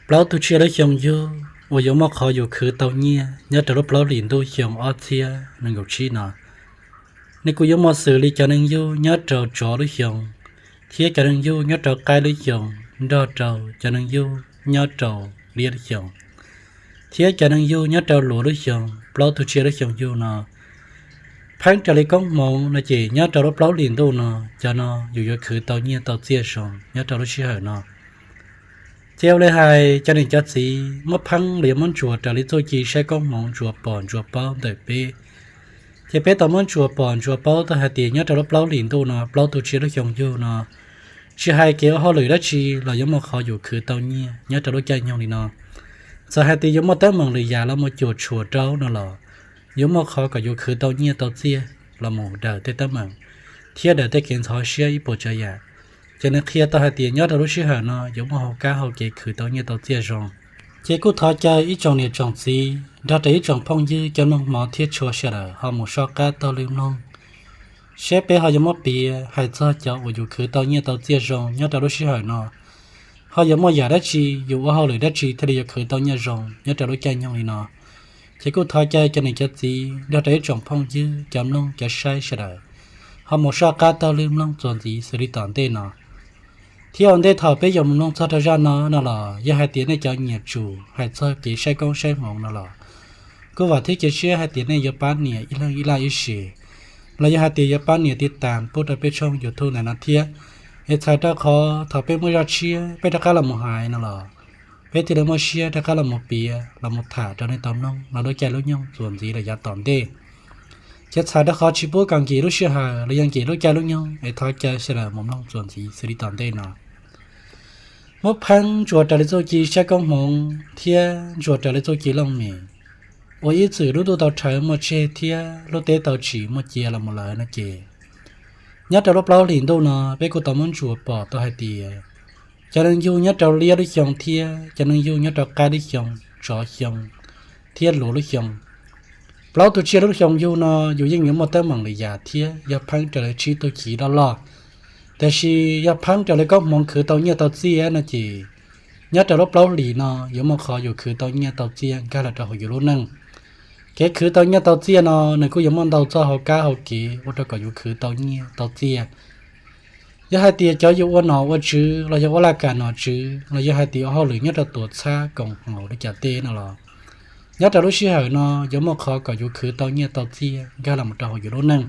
Plaub tug tsiaj lub xyoo yug uas yuav muaj qhov yus khwv tau nyiaj nyob rau lub plaub hlis ntuj xyoo ob txhiab nees nkaum tsib no, nws kuj yuav muaj xws li cov neeg yug nyob rau tsov lub xyoo, thiab cov neeg yug nyob rau qaib lub xyoo, nrog rau cov neeg yug nyob rau liab lub xyoo, thiab cov neeg yug nyob rau luav lub xyoo. Plaub tug tsiaj lub xyoo yug no pheej raws li koob hmoov no ces nyob rau lub plaub hlis ntuj no, cov no yus yuav khwv tau nyiaj tau txiaj zoo nyob rau lub sij hawm no. Ces ua li hais cov niam cov txiv muab pheej los yuav muab ntsuas raws li txuj ci saib koob hmoov ntsuas pom ntsuas paub ntawm peb. Ces peb tau muab ntsuas pom ntsuas paub tau hais tias nyob rau lub plaub hlis ntuj no plaub tug tsiaj lub xyoo yug no, tsis hais kev ua hauj lwm dab tsi los yuav muaj qhov yus khwv tau nyiaj nyob rau lub caij nyoog li no. Txawm hais tias yuav muaj teeb meem lwm yam los mus cuam tshuam rau no los, yuav muaj qhov kom yus khwv tau nyiaj tau txiaj los mus daws tej teeb meem thiab daws tej kev ntxhov siab ib puas tsav yam. Ces nws qhia tau hais tias nyob rau lub sij hawm no yuav muaj hauv kab hauv kev khwv tau nyiaj tau txiaj zoo. Ces kuj thov caw ib tsoom niam tsoom txiv nrog rau ib tsoom phooj ywg cov mloog hmov thiab tshua sawv daws ho mus soj qab taug lw mloog, seb peb ho yuav muab piav hais txog cov uas yus khwv tau nyiaj tau txiaj zoo nyob rau lub sij hawm no, ho yuav muaj yam dab tsi, yus ua hauj lwm dab tsi thiaj li yuav khwv tau nyiaj zoo nyob rau lub caij nyoog li no. Ces kuj thov caw cov niam cov txiv nrog rau ib tsoom phooj ywg cov mloog cov saib sawv daws ho mus soj qab taug lw mloog txuas ntxiv xws li tom ntej no. Thiab ua ntej thaum peb yuav mus mloog txog rau zaj no no los yog hais tias nej cov nyiam tsum hais txog kev saib koob saib hmoov no los, kuj vam thiab cia siab hais tias nej yuav pab nias ib leeg ib laj ib sim, los yog hais tias yuav pab nias tiv tas pub rau peb tshooj YouTube ntawm no thiab. Es txhawm rau qhov thaum peb muaj zaj tshiab peb rov qab los mus hais no los, peb thiaj li muaj siab rov qab los mus piav los mus tham rau nej tau mloog los lub caij lub nyoog txuas ntxiv los yav tom ntej. Ces txhawm rau qhov tsis pub kom nkim lub sij hawm los yog nkim lub caij lub nyoog es thov caw sawv daws mus mloog txuas ntxiv xws li tom ntej no. Muab pheej ntsuas raws li txuj ci saib koob hmoov thiab ntsuas raws li txuj ci looj mem, uas ib txwm lub ntuj tau rhawv muaj tseg thiab lub teb tau tsim muaj cia los mus lawm no ces, nyob rau lub plaub hlis ntuj no peb kuj tau muab ntsuas pom tau hais tias cov neeg yug nyob rau liab lub xyoo thiab cov neeg yug nyob rau qaib lub xyoo, tsov xyoo thiab luav lub xyoo, plaub tug tsiaj lub xyoo yug no yus yeej yuav muaj teeb meem lwm yam thiab yog pheej raws li tsib tug chiv loj loj. Tiam sis yog pheej raws li koob hmoov khwv tau nyiaj tau txiaj no ces, nyob rau lub plaub hlis no yuav muaj qhov yus khwv tau nyiaj tau txiaj nkag los rau hauv yus lub neej. Kev khwv tau nyiaj tau txiaj no nws kuj yuav muaj ntau txoj hauv kab hauv kev ua rau kom yus khwv tau nyiaj tau txiaj. Yog hais tias cov yus ua nom ua tswv los yog ua laj kam nom tswv los yog hais tias ua hauj lwm nyob rau tuam txhab koom haum li cas tej no los, nyob rau lub sij hawm no yuav muaj qhov kom yus khwv tau nyiaj tau txiaj nkag los rau hauv yus lub neej.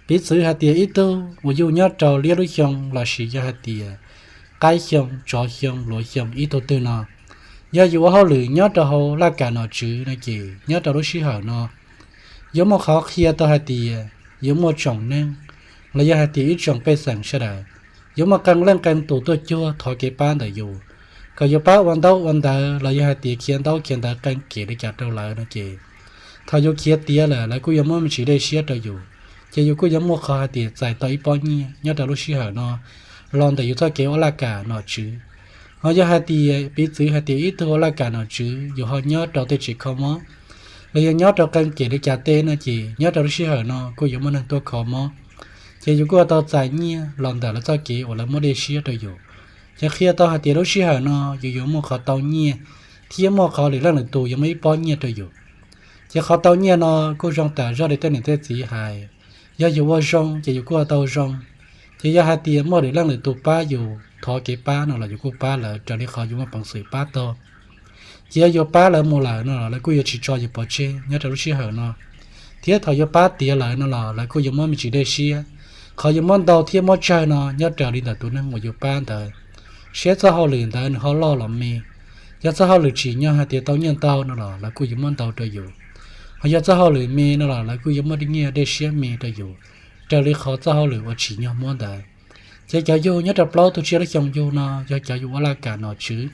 Piv txwv hais tias ib tug uas yug nyob rau liab lub xyoo lossis yog hais tias qaib xyoo, tsov xyoo, luav xyoo ib tug twg no, yog yus ua hauj lwm nyob rau hauv laj kam nom tswv no ces nyob rau lub sij hawm no yuav muaj qhov qhia tau hais tias yuav muaj tsoom neeg los yog hais tias ib tsoom pej xeem sawv daws yuav muaj qee leej qee tus tuaj cuag thov kev pab ntawm yus, kom yus pab ua ntaub ua ntawv los yog hais tias khiav ntaub khiav ntawv qee kev li cas rau lawv no ces, thaum yus khiav tiav lawm lawv kuj yuav muab me ntsis dej siab rau yus, ces yus kuj yuav muaj qhov hais tias txais tau ib pob nyiaj nyob rau lub sij hawm no los ntawm yus txoj kev ua laj kam nom tswv. Ho yog hais tias piv txwv hais tias ib tug ua laj kam nom tswv yus ho nyob rau tej tsev kho mob los yog nyob rau qee kev li cas tej no ces nyob rau lub sij hawm no kuj yuav muaj neeg tuaj kho mob, ces yus kuj yuav tau txais nyiaj los ntawm lawv txoj kev uas lawv muab dej siab rau yus. Ces qhia tau hais tias lub sij hawm no yus yuav muaj qhov tau nyiaj thiab muaj qhov lwm leej lwm tus yuav muaj ib pob nyiaj rau yus. Ces qhov tau nyiaj no kuj zoo tam zoj li tej niam tej txiv hais, yog yus ua zoo ces yus kuj yuav tau zoo. Ces yog hais tias muaj lwm leej lwm tus pab yus thov kev pab no los yus kuj pab lawv raws li qhov yus muaj peev xwm pab tau. Ces yog yus pab lawv mus lawm no los lawv kuj yuav tsis tso yus pov tseg nyob rau lub sij hawm no, thiab thaum yus pab tiav lawm no los lawv kuj yuav muab me ntsis dej siab. Qhov yus muab ntau thiab muab tsawg no nyob raws li ntawm tus neeg uas yus pab ntawd, seb txoj hauj lwm ntawd nws ho loj los me. Yog txoj hauj lwm tsim nyog hais tias tau nyiaj ntau no los lawv kuj yuav muab ntau rau yus. Ho yog txoj hauj lwm me no los lawv kuj yuav muab nyiaj dej siab me rau yus, raws li qhov txoj hauj lwm uas tsim nyog muab ntawd. Ces cov yug nyob rau plaub tug tsiaj lub xyoo yug no yog cov yus ua laj kam nom tswv,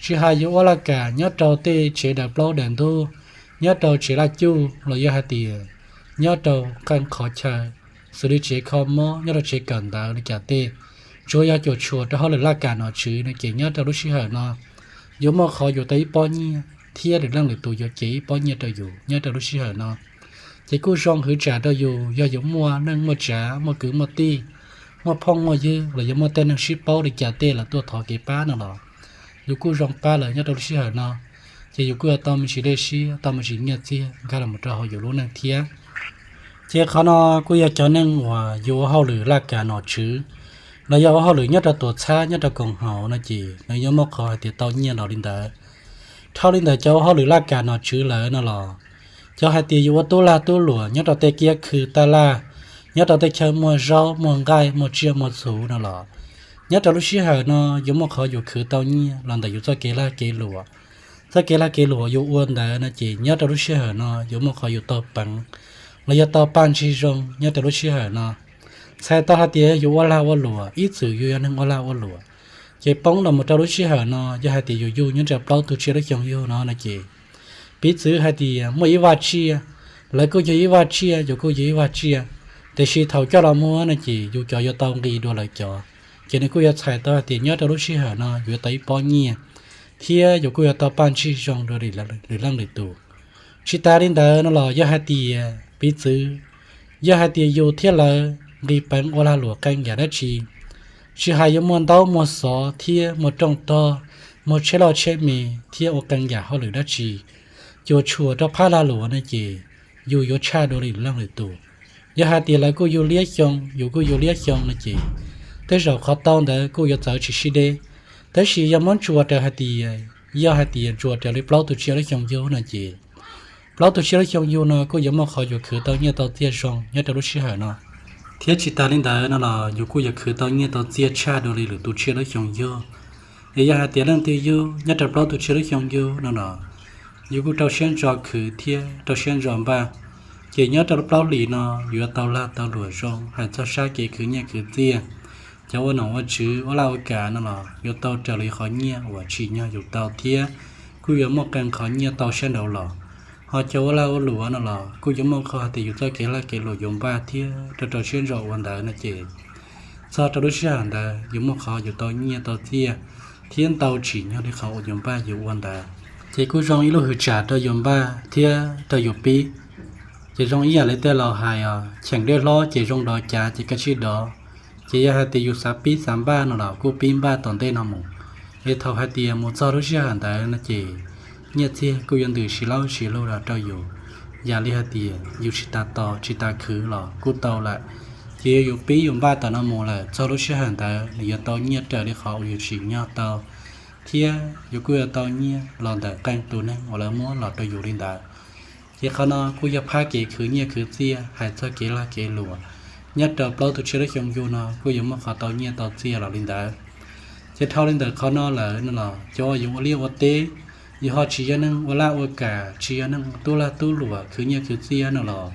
tsis hais yus ua laj kam nyob rau tej tsev daws plaub daws ntug, nyob rau tsev laj cuj los yog hais tias nyob rau qee qhov chaw xws li tsev kho mob, nyob rau tsev kawm ntawv li cas tej, tsuas yog cuam tshuam rau hauj lwm laj kam nom tswv no ces nyob rau lub sij hawm no yuav muaj qhov yuav tau ib pob nyiaj thiab lwm leej lwm tus yuav cev ib pob nyiaj rau yus nyob rau lub sij hawm no. Ces kuj zoo hwv tsam rau yus yog yus muaj neej muaj tsav, muaj kwv muaj tij, muaj phooj muaj ywg los yog muaj tej neeg sib paub li cas tej los tuaj thov kev pab no los, yus kuj zoo qab lawm nyob rau lub sij hawm no, ces yus kuj yuav tau me ntsis dej siab, tau me ntsis nyiaj txiag nkag los rau hauv yus lub neej thiab. Ces qhov no kuj yog cov neeg uas yus ua hauj lwm laj kam nom tswv, los yog ua hauj lwm nyob rau tuam txhab nyob rau koom haum no ces nws yuav muaj qhov hais tias tau nyiaj los li ntawd. Dhau li ntawm cov ua hauj lwm laj kam nom tswv lawm no los, cov hais tias yus ua tub lag tub luam nyob rau tej kiab khw taj laj, nyob rau tej chaw muag zaub muag nqaij muag tsiaj muag txhu no los, nyob rau lub sij hawm no yuav muaj qhov yus khwv tau nyiaj los ntawm yus txoj kev lag kev luam. Txoj kev lag kev luam yus ua ntawd no ces nyob rau lub sij hawm no yuav muaj qhov yus tau peev los yog tau paj ntsig zoo nyob rau lub sij hawm no. Txhais tau hais tias yus ua lag ua luam, ib txwm yus yog neeg ua lag ua luam, ces poob los mus rau lub sij hawm no yog hais tias yus yug nyob rau plaub tug tsiaj lub xyoo yug no no ces, piv txwv hais tias muaj ib vaj tsiaj, lawv kuj yug ib vaj tsiaj, yus kuj yug ib vaj tsiaj, tiam sis thaum coj los muag no ces yus cov yuav tau nqi dua lawv cov. Ces nws kuj yuav txhais tau hais tias nyob rau lub sij hawm no yus yuav tau ib pob nyiaj, thiab yus kuj yuav tau paj ntsig zoo dua lwm leej lwm tus. Tsis tas li ntawd no los yog hais tias piv txwv, yog hais tias yus thiab lawv nqis peev ua lag luam qee yam dab tsi, tsis hais yuav muaj ntaub muaj xov thiab muaj rooj tog, muaj tsheb loj tsheb me thiab ua qee yam hauj lwm dab tsi, cuam tshuam rau phab lag luam no ces yus yuav tshaj dua lwm leej lwm tus. Yog hais tias lawv kuj yug liab xyoo, yus kuj yug liab xyoo no ces tej zaum qhov tau ntawd kuj yuav txawv tsis sib deb. Tab sis yog muab ntsuas raws hais tias, yog hais tias ntsuas raws li plaub tug tsiaj lub xyoo yug no ces, plaub tug tsiaj lub xyoo yug no kuj yuav muaj qhov yus khwv tau nyiaj tau txiaj zoo nyob rau lub sij hawm no. Thiab tsis tas li ntawd no los yus kuj yuav khwv tau nyiaj tau txiaj tshaj dua li lwm tus tsiaj lub xyoo yug. Es yog hais tias leej twg yug nyob rau plaub tug tsiaj lub xyoo yug no los, yus kuj rau siab ntso khwv thiab rau siab ntso npaj, ces nyob rau lub plaub hlis no yuav tau lag tau luam zoo. Hais txog sab kev khwv nyiaj khwv txiaj, cov ua nom ua tswv ua laj ua kam no los yuav tau raws li qhov nyiaj uas tsim nyog yus tau thiab kuj yuav muaj qee qhov nyiaj tau sab nraud los. Ho cov ua laj ua luam no los kuj yuav muaj qhov hais tias yus txoj kev laj kev luam yus npaj thiab rau rau siab ntso ua ntawd no ces, txog rau lub sij hawm ntawd yus muaj qhov yus tau nyiaj tau txiaj thiab ntau tsim nyog li qhov uas yus npaj yus ua ntawd. Ces kuj zoo ib lub hwm tsam rau yus npaj thiab rau yus pib. Ces zoo ib yam li tej laus hais os, cheem dej hlob ces zoo dov cav ces kav tsij dov. Ces yog hais tias yus xav pib xav npaj no los kuj pib npaj tom ntej no mus. Es thaum hais tias mus txog lub sij hawm ntawd no ces nyiaj txiag kuj yuav ntws sib laub sib lug los rau yus. Yam li hais tias yus tsis tas tos tsis tas khwv los kuj tau lawm. Ces yog yus pib yus npaj tom no mus lawm, txog lub sij hawm ntawd nws yuav tau nyiaj raws li qhov uas yus tsim nyog tau, thiab yus kuj yuav tau nyiaj los ntawm qee tus neeg uas lawv muab los rau yus li ntawd. Ces qhov no kuj yog phab kev khwv nyiaj khwv txiaj, hais txog kev lag kev luam, nyob rau plaub tug tsiaj lub xyoo yug no kuj yuav muaj qhov tau nyiaj tau txiaj los li ntawd. Ces dhau li ntawm qhov no lawm no los cov uas yus ua liaj ua teb, yus ho tsis yog neeg ua laj ua kam, tsis yog neeg tub lag tub luam khwv nyiaj khwv txiaj no los,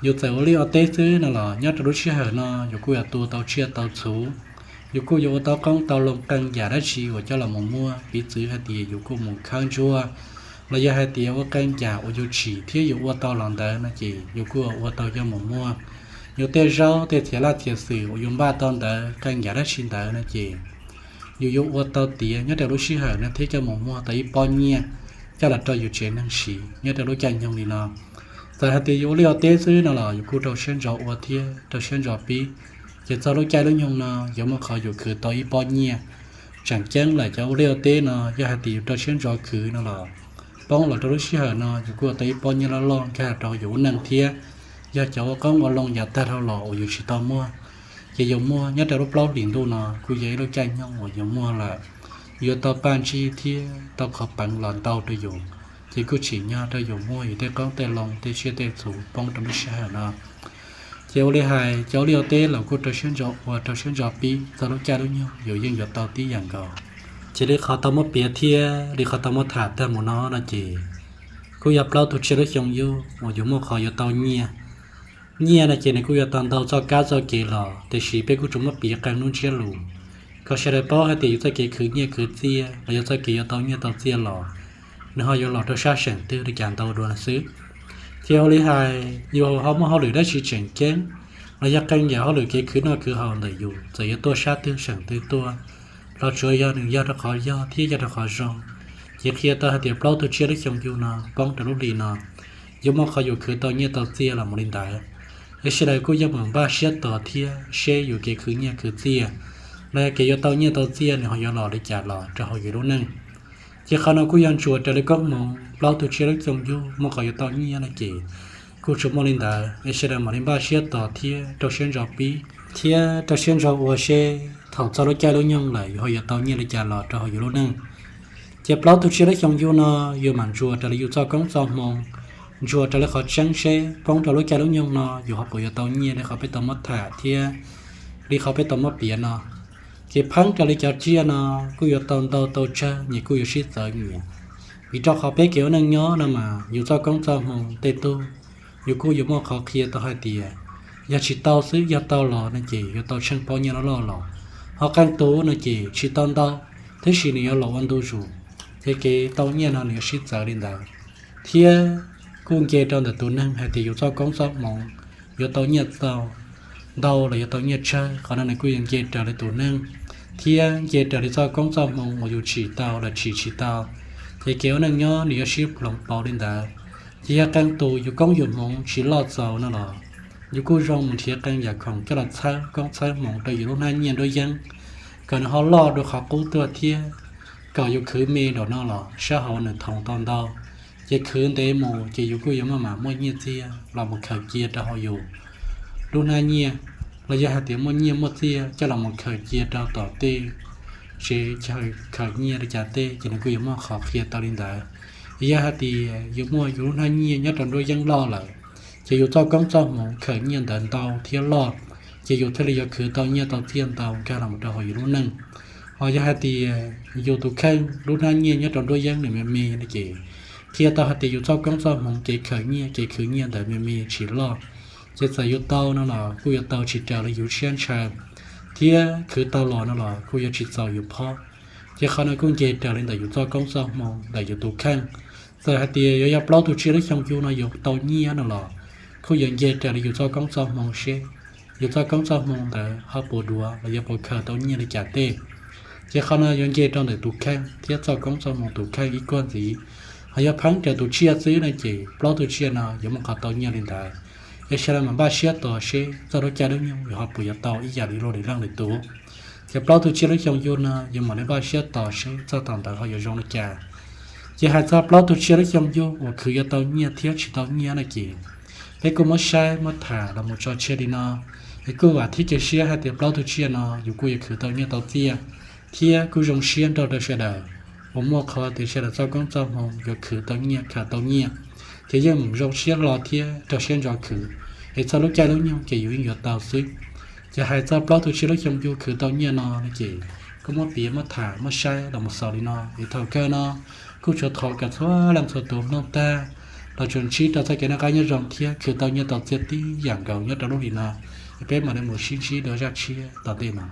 yus txawm ua liaj ua teb xwb no los nyob rau lub sij hawm no yus kuj yuav tu tau tsiaj tau txhu, yus kuj yuav ua tau qoob tau loo qee yam dab tsi uas coj los mus muag. Piv txwv hais tias yus kuj mus khawb ntsuag, los yog hais tias ua qee yam uas yus tsim thiab yus ua tau los ntawd no ces yus kuj ua tau coj mus muag. Yus tej zaub tej txiav laj txiav xwm uas yus npaj tau ntawd qee yam dab tsi ntawd no ces yus yuav ua tau tiav nyob rau lub sij hawm no thiab coj mus muag tau ib pob nyiaj coj los rau yus tsev neeg siv nyob rau lub caij nyoog li no. Txawm hais tias yus ua liaj ua teb xwb no los yus kuj rau siab ntso ua thiab rau siab ntso pib, ces txog lub caij lub nyoog no yuav muaj qhov yus khwv tau ib pob nyiaj. Tseem ceeb lawm cov ua liaj ua teb no yog hais tias yus rau siab ntso khwv no los, poob los rau lub sij hawm no yus kuj ua tau ib pob nyiaj loj loj nkag rau yus lub neej thiab. Yog cov ua qoob ua loo yav tag dhau los uas yus tsis tau muag, ces yus muag nyob rau lub plaub hlis ntuj no kuj yog ib lub caij nyoog uas yus muag lawm, yuav tau paj ntsig thiab tau qhov peev los ntau rau yus. Ces kuj tsim nyog rau yus muag yus tej qoob tej loo tej tsiaj tej txhu poob rau lub sij hawm no. Ces ua li hais cov ua liaj ua teb los kuj rau siab ntso ua rau siab ntso pib, txog lub caij lub nyoog yus yeej yuav tau tib yam nkaus. Ces li qhov tau muab piav thiab li qhov tau muab tham tag mus no no ces, kuj yog plaub tug tsiaj lub xyoo yug uas yus muaj qhov yuav tau nyiaj. Nyiaj no ces nws kuj yuav tau ntau txoj kab txoj kev los, tiam sis peb kuj tsuas muab piav qee lub ntsiab lus kom sawv daws paub hais tias yus txoj kev khwv nyiaj khwv txiaj los yog txoj kev yuav tau nyiaj tau txiaj los, nws ho yuav los rau sab seem twg li cas ntau dua xwb. Ces ua li hais yus ho muaj hauj lwm dab tsi tseem ceeb, los yog qee yam hauj lwm kev khwv noj khwv haus ntawm yus txawm yuav tuaj sab twg seem twg tuaj, los tsuav yog nws yog rau qhov yog thiab yog rau qhov zoo. Ces qhia tau hais tias plaub tug tsiaj lub xyoo yug no poob rau lub hli no yuav muaj qhov yus khwv tau nyiaj tau txiaj los mus li ntawd. Es sawv daws kuj yeej meem npaj siab tos thiab seb yus kev khwv nyiaj khwv txiaj Kev yuav tau nyiaj tau txiaj nws ho yuav los li cas los rau hauv yus lub neej. Ces qhov no kuj yog ntsuas raws li koob hmoov plaub tug tsiaj lub xyoo yug muaj qhov yuav tau nyiaj no ces kuj tsuas muaj li ntawd es sawv daws mam li npaj siab tos thiab rau siab ntso pib thiab rau siab ntso ua seb thaum txog lub caij lub nyoog lawm yus ho yuav tau nyiaj li cas los rau hauv yus lub neej. Ces plaub tug tsiaj lub xyoo yug no yus mam ntsuas raws li yus txoj koob txoj hmoo, ntsuas raws li qhov tseeb seb poob rau lub caij lub nyoog no yus ho puas yuav tau nyiaj li qhov peb tau muab tham thiab li qhov peb tau muab piav no. Ces pheeb raws li cov tsiaj no kuj yuav tau ntau tau tsawg nyias kuj yuav sib txawv nyias. Vim rau qhov peb kev ua neej nyob no mas yus txoj koob txoj hmoo tej tug yus kuj yuav muaj qhov qhia tau hais tias yog tsis tau xwb, yog tau los no ces yuav tau tsheej pob nyiaj loj loj los. Ho qee tus no ces tsis tau ntau, tab sis nws yuav los ua ntu zus, ces kev tau nyiaj no nws yuav sib txawv li ntawd. Thiab kuj nce rau ntawm tus neeg hais tias yus txoj koob txoj hmoov yuav tau nyiaj tau ntau los yuav tau nyiaj tsawg, qhov no nws kuj yuav nce raws li tus neeg thiab nce raws li txoj koob txoj hmoo uas yus tsim tau los tsim tsis tau. Ces kev ua neej nyob nws yuav sib hloov pauv li ntawd. Ces yog qee tus yus koob yus hmoov tsis loj txaus no los yus kuj zoo mus nrhiav qee yam khoom coj los txhawb koob txhawb hmoov rau yus lub hnab nyiaj nruab yeeb kom nws ho loj dua qhov qub tuaj thiab kom yus khwv me nraum no los sab hauv nws thoov tau ntau. Ces khwv ntev mus ces yus kuj yuav maj mam muaj nyiaj txiag los mus khaws cia rau hauv yus lub hnab nyiaj, los yog hais tias muaj nyiaj muaj txiag coj los mus khaws cia rau tom tej tsev chaw khaws nyiaj li cas tej ces nws kuj yuav muaj qhov qhia tau li ntawd. Yog hais tias yus muaj yus lub hnab nyiaj nyob rau nruab yeeb loj lawm, ces yus txoj koob txoj hmoov khaws nyiaj ntawd ntau thiab loj, ces yus thiaj li yuav khwv tau nyiaj tau txiaj ntau nkag los rau hauv yus lub neej. Ho yog hais tias yus tus kheej lub hnab nyiaj nyob rau nruab yeeb nws me me no ces qhia tau hais tias yus txoj koob txoj hmoov kev khaws nyiaj kev khwv nyiaj ntawd me me tsis loj. Ces txawm yus tau no los kuj yuav tau tsis raws li yus siab ntshaw, thiab khwv tau los no los kuj yuav tsis txaus yus phob. Ces qhov no kuj nce raws li ntawm yus txoj koob txoj hmoov ntawm yus tus kheej. Txawm hais tias yuav yog plaub tug tsiaj lub xyoo yug no yuav tau nyiaj no los kuj yuav nce raws li yus txoj koob txoj hmoov seb yus txoj koob txoj hmoov ntawd ho puas duav los yuav puas khaws tau nyiaj li cas tej. Ces qhov no yuav nce rau ntawm tus kheej thiab txoj koob txoj hmoov tus kheej ib kuag ntxiv. Ho yog pheeb raws tus tsiaj xwb no ces plaub tug tsiaj no yuav muaj qhov tau nyiaj li ntawd. Es sawv daws mam npaj siab tos seb txog lub caij lub nyoog yus ho puas yuav tau ib yam li luag li leej li tus. Ces plaub tug tsiaj lub xyoo yug no yuav mam li npaj siab tos seb txog thaum ntawd ho yuav zoo li cas. Ces hais txog plaub tug tsiaj lub xyoo yug uas khwv yuav tau nyiaj thiab tsis tau nyiaj no ces peb kuj muab saib muab tham los mus tso tseg li no. Es kuj vam thiab cia siab hais tias plaub tug tsiaj no yus kuj yuav khwv tau nyiaj tau txiaj, thiab kuj zoo siab nrog rau sawv daws uas muaj qhov tias sawv daws txoj koob txoj hmoov yuav khwv tau nyiaj khaws tau nyiaj, ces yeej mus zoo siab hlo thiab rau siab ntso khwv, es txog lub caij lub nyoog ces yus yeej yuav tau xwb. Ces hais txog plaub tug tsiaj lub xyoo yug khwv tau nyiaj no no ces kuj muab piav muab tham muab saib los mus xaus li no. Es thaum kawg no kuj tsuas thov kom txhua leej txhua tus mloog tag los tsuas ntsib rau txoj kev noj qab nyob zoo thiab khwv tau nyiaj tau txiaj tib yam nkaus nyob rau lub hlis no. Es peb mam li mus sib ntsib dua zaj tshiab tom ntej no.